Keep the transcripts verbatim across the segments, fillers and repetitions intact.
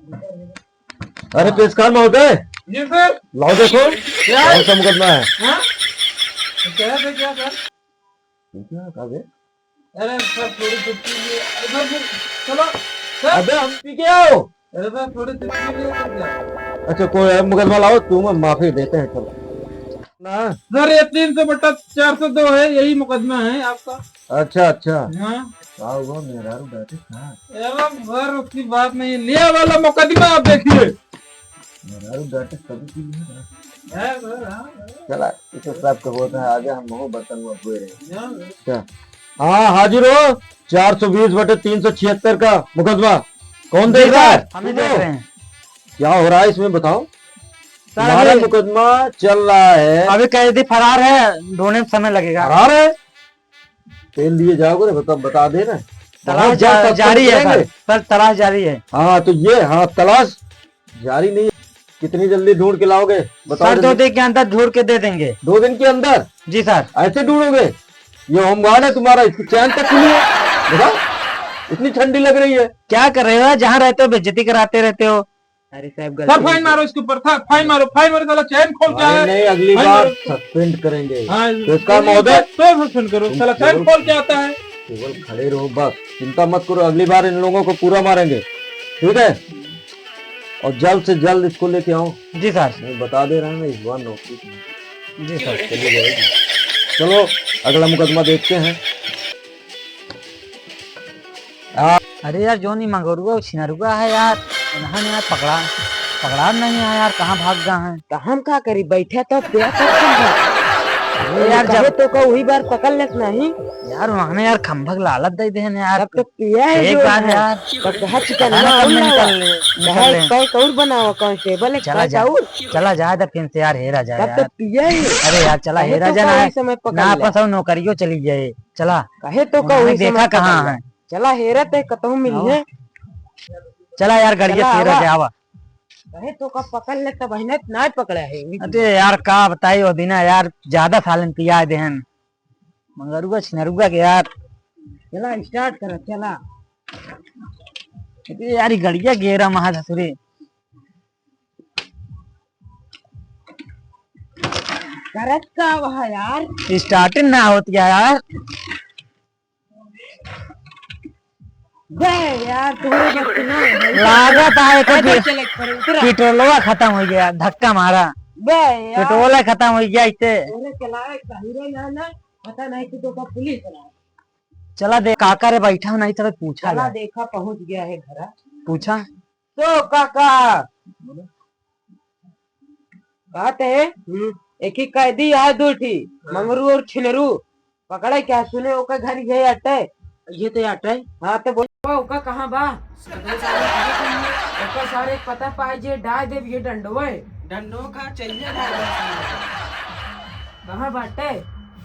अरे पेशकार महोदय, जी सर। लाओ देखो, क्या? कौन सा मुकदमा है? हाँ? तो क्या है, क्या सर? क्या, क्या बे? अरे सर, थोड़ी छुट्टी लिए। अरे सर, फिर चलो। सर। अबे हम पी के आओ। अरे सर, थोड़ी छुट्टी लिए तो क्या? अच्छा, कोई है, मुकदमा लाओ, तुम माफी देते हैं, चलो। ना। सर, ये तीन सौ बटा चार सौ दो है, यही मुकदमा है आपका। अच्छा, अच्छा। हाँ। का हुआ, मेहरारू डांटे का? अरे सर, उसकी बात नहीं है, लिया वाला मुकदमा आप देखिए। मेहरारू डांटे कभी की नहीं है। है सर, हाँ, हाँ। चला, इसे सब तो होता है, आगे हम बहुत बर्तन हुआ हुए रहे। हाँ, सर। अच्छा। हाँ, हाजिर हो, चार सौ बीस बटे तीन सौ छिहत्तर का मुकदमा। कौन जी देख रहा है? सर, हम ही देख रहे हैं। क्या हो रहा है इसमें, बताओ? सर, तुम्हारा अभी मुकदमा चल रहा है। अभी कैदी फरार है, ढूंढने में समय लगेगा। फरार है? तेल लिए जाओगे ना, बता, बता दे ना। तलाश बहुत जल्द जा-, जारी है सर। सर, तलाश जारी है। हाँ, तो ये, हाँ, तलाश जारी नहीं है। कितनी जल्दी ढूंढ के लाओगे, बताओ सर, दो जल्दी। दिन के अंदर ढूंढ के दे देंगे। दो दिन के अंदर? जी सर। ऐसे ढूंढोगे? ये होमगार्ड है तुम्हारा, इसकी चैन तक खुली है। बताओ, इतनी ठंडी लग रही है। क्या कर रहे हो यार, जहाँ रहते हो बेइज्जती कराते रहते हो। अरे साहब, सर, गलती हो गई। फाइन मारो इसके ऊपर, सर, फाइन मारो, फाइन मारो, साला चैन खोल के आया है। नहीं, अगली बार सस्पेंड करेंगे। हाँ, तो इसका महोदय, तो सस्पेंड करो, तुम साला चैन खोल के आता है। केवल खड़े रहो बस, चिंता मत करो, अगली बार इन लोगों को पूरा मारेंगे, ठीक है? और जल्द से जल्द इसको लेके आओ। जी सर। मैं बता दे रहा हूँ ना, इस बार नौकरी जी सर। चली जाएगी। चलो, अगला मुकदमा देखते हैं। आ, अरे यार, जौन ई मंगरुआ और छिनरुआ है यार, इन्हन यार पकड़ा, पकड़ा नहीं है यार, कहाँ भाग गए हैं? तो हम का करी, बैठे तो पिया तो खंभा। अरे यार, कहे जब तो का वही बार पकड़ लेत नहीं। यार, उन्हन यार खंभा के लालच दे देहन यार। तब तो पिया है एक जो बार है। यार। तो कहा चिकन पता ना ना कब उन में लावा। निकल ले, कहा निकल एक ले। पैक और बनावा, कांस्टेबल, एक चला पैक जा, और। चला जाए तो फिर से यार, हेरा जाए तब तो यार। पिया ही। अरे यार, चला कहे हेरा तो जाए का ना। वही समय पकड़ ना ले। अपन सब नौकरियों चली जाए। चला। कहे तो का उन्होंने वही समय देखा कहाँ पकड़ ले। है? चला हेरत है, कतहूँ मिली है। चला यार, गड़िया चला, तेरा आवा। के आवा। कहे तो का पकड़ ले, तब हिने ना पकड़ा है। अरे यार, का बताई, वो दिना यार, ज्यादा सालन पिया देहन। मंगरुआ छिनरुआ के यार। चला, स्टार्ट कर, चला। अरे यार, ई गड़िया गेरा महा ससुरे। करत का वह यार? स्टार्टिंग ना होत गया यार। बे यार, तोहरे बस के ना है। लागत है, एक पैदल पे-, चले के पड़े, उतरा। पेट्रोलवा खत्म हो गया, धक्का मारा। बे यार। पेट्रोल खत्म हो गया इसे। तोहरे चलावे का हीरो ना, ना, पता नहीं कि तो का पुलिस वाला। चला दे, काका रे बैठा हो, नहीं तो पूछा चला जाए। देखा, पहुंच गया है घरा। पूछा। तो काका, बात है, हम्म। एक ही कैदी आए दो ठी, हाँ। मंगरू और छिनरू। पकड़े क्या? सुने ओकर घर ये अटे। ये तो अटे। हाँ, तो बोल। ओका कहाँ बा? ओका सारे पता पाए जे डाय देव ये डंडोए। डंडो का चाहिए डाय देव। कहाँ बाटे?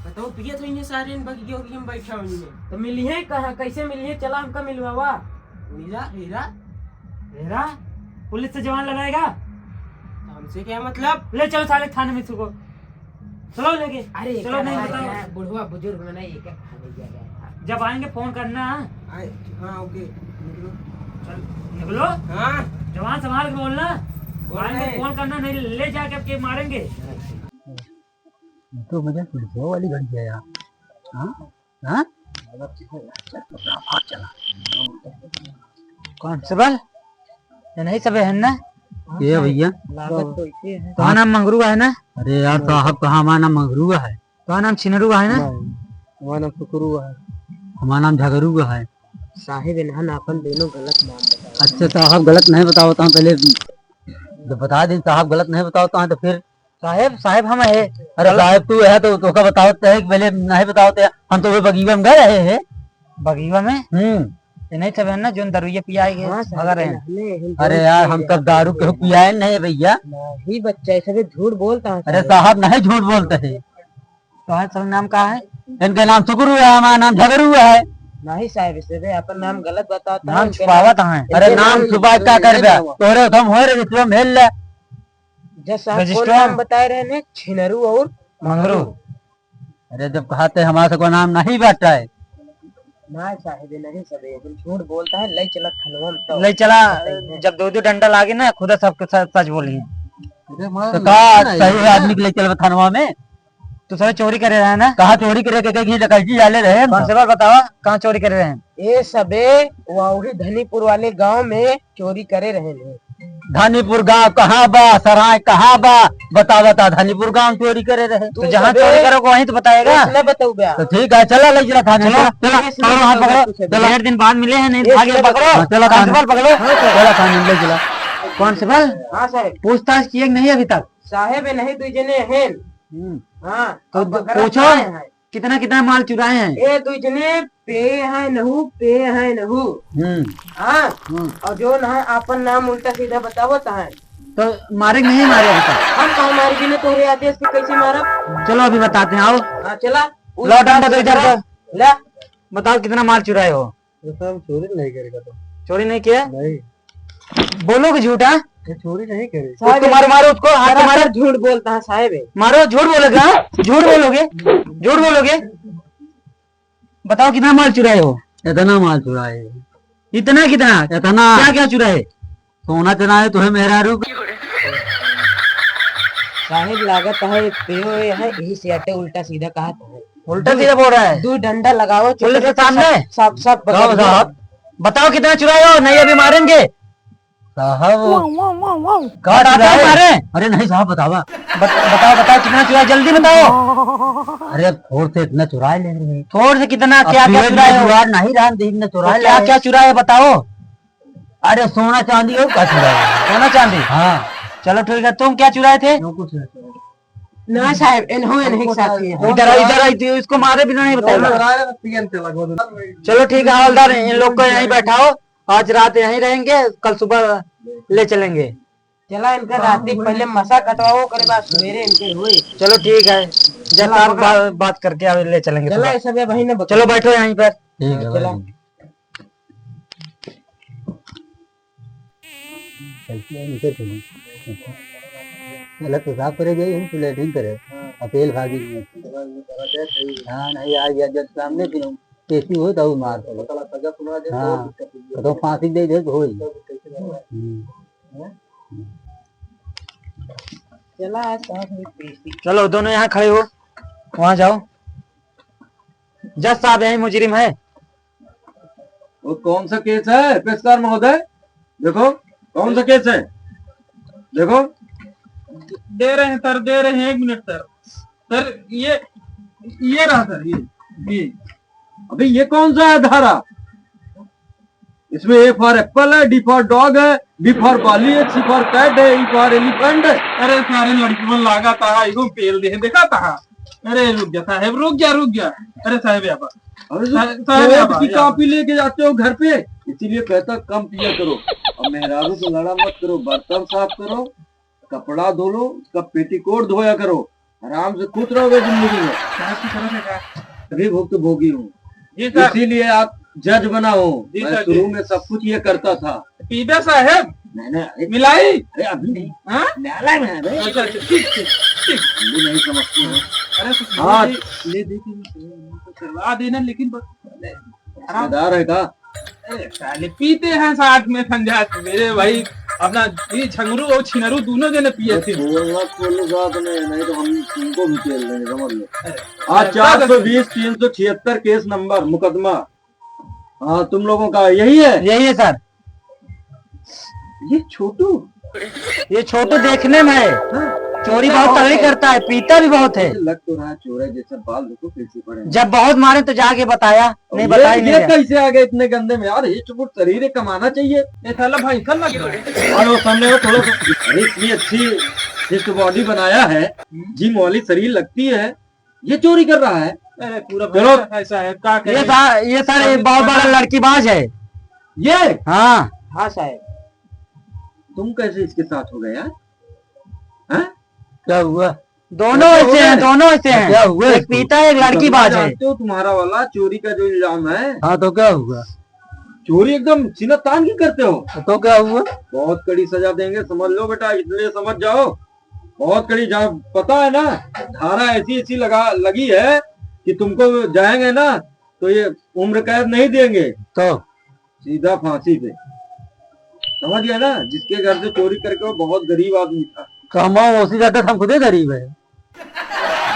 बताओ, पिए तो इन्हें सारे इन बगियों की हम बैठा हुई हैं। तो मिली है कहाँ? कैसे मिली है? चला हमका मिलवावा। मिला, हेरा। हेरा? पुलिस से जवान लड़ाएगा? तो हमसे क्या मतलब? ले चलो साले थाने में इसको। चलो लेके। अरे, चलो, क्या नहीं बात बताओ। है, बुढ़वा बुजुर्ग में नहीं, ये क्या खा ले गया यार? जब आएंगे फोन करना। आए, हाँ, ओके, निकलो। चल, निकलो। हाँ। जवान संभाल के बोलना। बोल आएंगे, रहे। फोन करना, नहीं ले जाके अब के मारेंगे। तो मुझे पुलिस वाली गाड़ी है यार। हाँ? हाँ? कांस्टेबल, ये नहीं सब है ना? ये भैया। लागत तो इसे है। तुम्हारा नाम मंगरू है ना? अरे यार साहब, कहाँ हमारा नाम मंगरू है? तुम्हारा नाम छिनरू है ना? नहीं, हमारा नाम सुकरू है। हमारा नाम झगरू है। साहेब, इन्हन आपन दोनों गलत नाम बताओ। अच्छा साहब, गलत नहीं बताओ तो हम पहले जब बता दें साहब गलत नहीं बताओ तो, हाँ, तो फिर साहेब, साहेब हम है। अरे साहेब, तू है तो तोका बतावत है कि पहले नहीं बतावत है। हम तो वे बगीवा में गए रहे हैं। बगीवा में? हम्म। ये नहीं सब है ना, जोन दरुइया पिया आए गए, हाँ, साहेब, भगा रहे हैं। अरे यार, हम तब दारू के पियाए नहीं भैया। नहीं बच्चा, ये सभी झूठ बोलता है अरे साहेब। साहब, नहीं झूठ बोलते हैं। तो है सब नाम का है? इनका नाम सुकरू है, हमारा नाम झगरू है। नहीं साहेब, इसे अपन नाम गलत बताता है, नाम इनके छुपावत नाम, हैं। अरे इनके नाम नाम छुपा क्या करबे? तोहरे तो हम होए रजिस्टर में भेज ले। जस साहब कौन रजिस्टर? नाम बताए रहे ने? छिनरू और मंगरू। मंगरू। अरे जब कहा थे हमारा से कोई नाम नहीं बाटा है। ना साहेब, नहीं सबे, तुम झूठ बोलता है, ले चला थानवा में तो। ले चला, सही है। जब दो दो डंडा लागे ना, खुदा सबके स-, सच बोली है। अरे मार तो ना, का ना, सही ना। आदमी के ले चलबे थानवा में? तू सबे चोरी करे रहे ना? कहाँ चोरी करे, के, के, के डकैती डाले रहे हम? कौन से बार बतावा, कहाँ चोरी करे रहे हैं? ए सबे, वही धनीपुर वाले गांव में चोरी करे रहे हैं। धनीपुर गांव कहाँ बा, सराय कहाँ बा? बता, बता, धनीपुर गांव चोरी करे रहे। तो जहाँ चोरी करो, वहीं तो बताएगा। तो ठीक है, चला, ले चला थाने, चलो, चला, चला, पकड़ो, हाथ पकड़ो, चला। ढेर दिन बाद मिले हैं, नहीं, भाग गए, पकड़ो। हाँ, चला थाने। कांस्टेबल पकड़ो। हाँ, चला थाने, ले चला। कांस्टेबल? हाँ, साहेब। पूछताछ किए कि नहीं अभी तक? साहेब, ये नहीं, दुई जने हैं। हम्म। हाँ, तो अब पकड़ा पूछो। कितना, कितना माल चुराए हैं? ए, दुई जने पे हैं नहू, पे हैं नहू। हम्म। हाँ। हम्म। और जो ना आपन नाम उल्टा सीधा बतावत है। तो मारे कि नहीं मारे अभी तक? हम कहाँ मारे बिना तोहरे आदेश के कैसे मारब? चलो अभी बताते हैं, आओ। हाँ, चला। लो डंडा दो इधर का। ला। बताओ कितना माल चुराए हो? तो साहब चोरी नहीं करेगा तो। चोरी नहीं किया? नहीं। बोलो कि झूठा? ये चोरी नहीं करे। उसको मारो, मारो उसको, हाथ से मारो। झूठ बोलता है साहेब। मारो, झूठ बोलेगा, झूठ बोलोगे, झूठ बोलोगे। बताओ कितना माल चुराए हो? इतना माल चुराए। इतना कितना? इतना। क्या क्या चुराए? सोना चुराए तो है मेहरारू का। साहेब लागत है पियो ये है, यही से अटे उल्टा सीधा कहा था। उल्टा सीधा बोल रहा है। दो डंडा लगाओ पुलिस के सामने। सब, सब, सब बताओ साहब, बताओ कितना चुराए हो, नहीं अभी मारेंगे। साहब, वाह, वाह, वाह, वाह। का बताओ चुराए? मारे? अरे नहीं साहब, बतावा। बत-, बताओ, बताओ, कितना चुराए, जल्दी बताओ। अरे, थोड़ से इतना चुराए ले रहे हैं। थोड़ से कितना, अब क्या, क्या चुराए हो? जुगाड़ नहीं रहा, देख, इतना चुराए तो क्या, ले। क्या चुराए, बताओ। अरे, सोना चांदी और का चुराए? सोना चांदी? हाँ। चलो ठीक है, तुम क्या चुराए थे? यूं कुछ नहीं चुराए। ना साहब, इन्हों, इन्हीं के साथ ही है। इधर आओ, इधर आओ, इधर, इसको मारे बिना नहीं बताएगा। चुराए तो पियन चला गो। चलो ठीक है, हवलदार, इन लोग को यहीं बैठाओ। आज रात यहीं रहेंगे, कल सुबह ले चलेंगे। चला, इनका राती पहले मसा कटवाओ, ओकरे बाद सवेरे इनके होए। चलो ठीक है, जब चला, आप पकड़। बा-, बात करके आवे, ले चलेंगे चला, सुबह। ये सब ये वहीं ना बता। चलो बैठो यहीं पर। ठीक है, चला। भाई। चलते हैं, नीचे चलो। गलत पेशाब करे गई, हम तो लेटरिन करे। हाँ। अपेल भागी में। हाँ, नहीं, आ गया जब सामने फिर हम एसी हो तो मार पड़े। हाँ, तो फांसी दे दे, धोई। हम्म। चला, आज तो हम एसी। चलो, दोनों यहाँ खड़े हो, वहाँ जाओ। जज साहब यही मुजरिम है। वो कौन सा केस है पेशकार महोदय? देखो, कौन सा केस है? देखो। दे रहे हैं सर, दे रहे हैं, एक मिनट सर। सर, ये, ये रहा सर, ये, ये। अबे, ये कौन सा है धारा? इसमें A for apple है, D for dog है, B for बाली है, C for cat है, E for elephant है। अरे सारे लड़कियों लागा था, इको पेल दे, देखा था। अरे रुक जा साहेब, रुक जा, रुक जा। अरे साहेब, यहाँ पर। अरे तो साहेब, साहेब, कोर्ट की यहाँ पर। कॉपी लेके जाते हो घर पे, इसीलिए कहता कम पिया करो। अब मेहरारू से लड़ा मत करो, बर्तन साफ करो, कपड़ा धो लो, उसका पेटीकोट धोया करो, आराम से खुश रहोगे जिंदगी में। साहब की तरफ से कहा। सभी भुक्तभोगी हूँ। जी सर। इसीलिए आप जज बना हो। जी मैं सर, शुरू जी। में सब कुछ ये करता था। पीबे साहेब? नहीं, नहीं, अरे, मिलाई? अरे, अभी नहीं। हाँ? न्यायालय में है भाई। अच्छा, अच्छा, ठीक, ठीक, ठीक। हम भी नहीं समझते हैं। अरे, तो हाँ। ले दे, ले दे के करवा देना, लेकिन बस रिश्तेदार है का? अरे, साले पीते हैं साथ में संझा सवेरे भाई, अपना ये झंगरू और छिनरू दोनों जने पिए थे। बोलना, बोलना साथ में, नहीं तो हम तुमको भी पेल देंगे, समझ लो। अरे, आज अरे, चार सौ बीस, तीन सौ छिहत्तर केस नंबर, मुकदमा। हाँ, तुम लोगों का यही है? यही है सर। ये छोटू? ये छोटू देखने में है। हाँ। चोरी बहुत तगड़ी करता है, पीता भी बहुत है। लग तो रहा है चोर है, जैसे बाल देखो कैसे पड़े हैं। जब बहुत मारे तो जाके बताया, नहीं ये, बताया ही नहीं ये गया। कैसे आ गए इतने गंदे में यार? हिष्ट पुष्ट शरीर है, कमाना चाहिए। ये साला भाई, साला लग रहा है। और वो सामने वो थोड़ा सा, अरे इतनी अच्छी हिष्ट बॉडी बनाया है, जिम वाली शरीर लगती है, ये चोरी कर रहा है। अरे पूरा चलो। भरोसा ऐसा है, क्या ये करें? सा-, ये सर, ये अभी बहुत बड़ा पता लड़कीबाज है। ये? हाँ। हाँ साहब। तुम कैसे इसके साथ हो गए यार? हैं? क्या हुआ? दोनों कैसे ऐसे हो हैं, गए? दोनों ऐसे हैं। क्या हुआ एक इसको? पीता है, एक लड़कीबाज है। जानते हो तुम्हारा वाला चोरी का जो इल्जाम है? हाँ, तो क्या हुआ? चोरी एकदम सीना तान के करते हो। तो क्या हुआ? बहुत कड़ी सजा देंगे, समझ लो बेटा, इसलिए समझ जाओ। बहुत कड़ी, जहाँ पता है ना, धारा ऐसी ऐसी लगा, लगी है कि तुमको जाएंगे ना, तो ये उम्र कैद नहीं देंगे, तो सीधा फांसी पे। समझ गया ना? जिसके घर से चोरी करके, वो बहुत गरीब आदमी था। तो हम उसी रहते, हम खुदे गरीब है।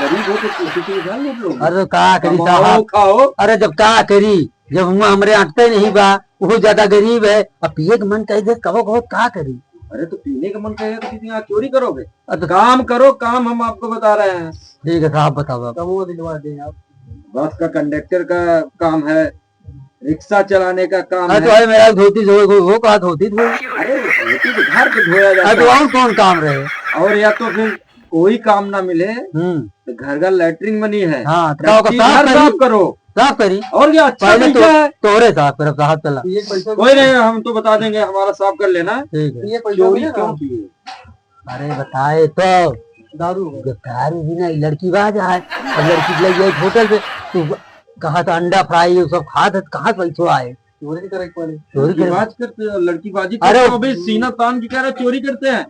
गरीब हो तो किसी की घर लूट लो। अरे तो का करी कमाओ, साहब? खाओ। अरे जब का करी, जब हुआ हमरे अटते नहीं बा, वो ज्यादा गरीब है। अब पिए के मन कह दे, कहो कहो का करी? अरे तो पीने का मन कहेगा तो किसी यहाँ चोरी करोगे? अरे तो काम करो, काम हम आपको बता रहे हैं। ठीक है साहब, बताओ आप। कमवा दिलवा दें आप। बस का कंडक्टर का काम है, रिक्शा चलाने का काम अरे तो है। है मेरा धोती धोए, वो, वो कहा धोती धोए। अरे धोती तो घर पे धोया जाता अरे तो है। और कौन काम रहे? और या तो फिर कोई काम ना मिले हम्म। तो घर घर लेटरिन बनी है, हाँ, तो का होगा? डस्टी साफ घर करी। साफ करो। साफ करी। और क्या अच्छा पहले तो तरीका है। तोहरे साफ करब साहब, चला। कोई नहीं, हम तो बता देंगे, हमारा साफ कर लेना। ठीक है। ये पैसा चोरी मिलेगा? क्यों किए? अरे बताए तो। दारू। दारू भी ना, लड़की बाज है। अब लड़की के लिए होटल पे, तू कहा तो अंडा फ्राई, ये सब खात है, कहाँ से पैसो आए? चोरी करे के पड़े। चोरी लड़की करे। बाज करते हैं, लड़की बाजी अरे करते हैं, अभी सीना तान के कह रहे चोरी करते हैं।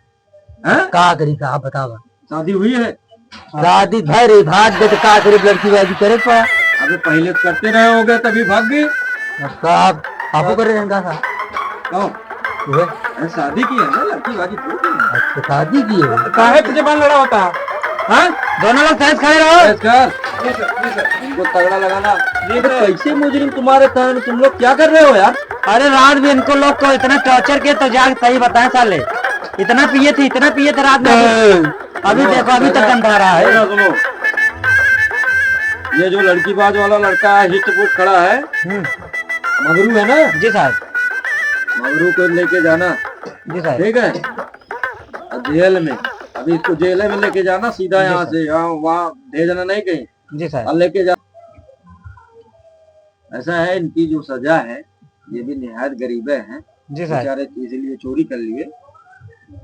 हैं? का करी साहब, बतावा। शादी हुई है? शादी भरे भाग दे तो का करे, लड़की बाजी करे पा। अबे पहले करते रहे होगे तभी भाग गई। अब साहब, आपको करे रहन का साहब? कौन? वह। अरे शादी की है ना, लड़की बाजी थोड़ी है। अच्छा, शादी की है। तो काहे पीछे बांध लड़ा होता है? हाँ? दोनों लोग साथ खड़े रहो। साथ कर। इनको तगड़ा लगाना। ये तो कैसे मुजरिम तुम्हारे कारण, तुम लोग क्या कर रहे हो यार? अरे रात में इनको लोग को इतना टॉर्चर किए तो जाके सही बताएं साले। इतना पिए थे, इतना पिए थे रात में। अभी देखो, अभी तक गंधा रहा है। सुनो, सुनो। ये जो लड़की बाज वाला लड़का है, हिट फुट खड़ा है, हम्म। मगरू है ना? जी साहब। मगरू को लेके जाना। जी साहब। ठीक है? और जेल में, अभी इसको जेल में लेके जाना सीधा जी यहाँ साहब। से, यहाँ, वहाँ भेजना नहीं कहीं। जी साहब। और लेके जा। ऐसा है, इनकी जो सजा है, ये भी निहायत गरीबे हैं, जी साहब। बेचारे इसीलिए चोरी कर लिए।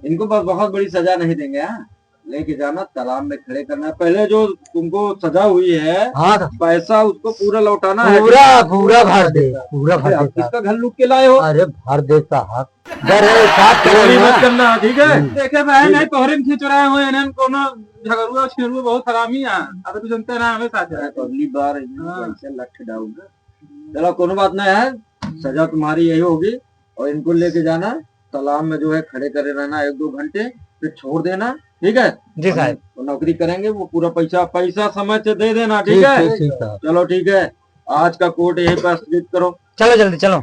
इनको बस बहुत बड़ी सजा नहीं देंगे, हाँ? लेके जाना, तालाब में खड़े करना है। पहले जो तुमको सजा हुई है, हाँ साहब। पैसा उसको पूरा लौटाना है। पूरा, पूरा भर दे, पूरा भर अरे, दे आप किसका साहब। घर लूट के लाए हो? अरे, भर दे साहब। घर है, साफ करो चोरी ना। मत करना, ठीक है? हम्म। देखे बहन, ठीक है। नहीं तोहरे में खींच रहे हो, इन्हन कोनो झगड़ुआ छिनरुआ बहुत हरामी है। अबे तू जनते ना, हमें साथ है। अगली बार इन्हन हाँ। को ऐसे लठ डालूंगा। चलो, कोनो बात नहीं है, सजा तुम्हारी यही होगी। और इनको लेके जाना, तालाब में जो है खड़े करे रहना एक दो घंटे, फिर छोड़ देना, ठीक है? जी और साहब। वो नौकरी करेंगे, वो पूरा पैसा, पैसा समय से दे देना, ठीक ठीक, है? ठीक, ठीक साहब। चलो, ठीक है, आज का कोर्ट यहीं पर स्थगित करो। चलो जल्दी, चलो।